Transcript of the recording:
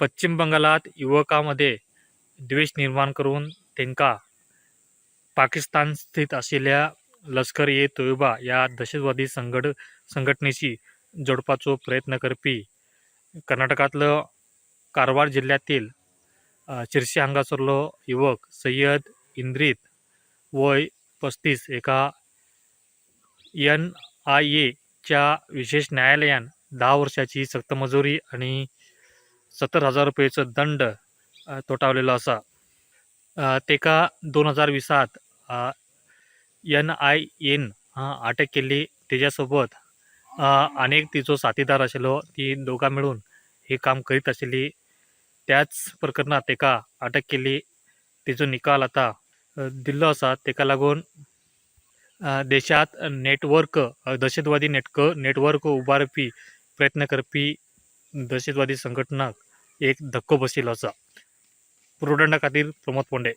पश्चिम बंगालात युवकां मदें द्वेश निर्माण करून तांकां पाकिस्तान स्थित आशिल्ल्या लश्कर ए तोयबा ह्या दहशतवादी संघटनेशी जोडपाचो प्रयत्न करपी कर्नाटकांतलो कारवार जिल्ल्यांतील शिरशी हांगासरलो युवक सय्यद इंद्रीत वय 35 एका NIAच्या विशेष न्यायालयान 10 वर्षाची सक्तमजुरी आनी 70,000 रुपयेचो दंड तोटावलेलो आसा. तेका 2020त NIAन अटक केल्ली. तेज्या सोबत आनी एक तिचो साथीदार आशिल्लो. ती दोगां मेळून हे काम करीत आशिल्ली. त्याच प्रकरणात तेका अटक केल्ली. तेजो निकाल आतां दिल्लो आसा. तेका लागून देशांत नेटवर्क दहशतवादी नेटवर्क उबारपी प्रयत्न करपी दहशतवादी संघटनाक एक धक्को बशिल्लो आसा. पुरोदंडा खातीर प्रमोद पोंडे.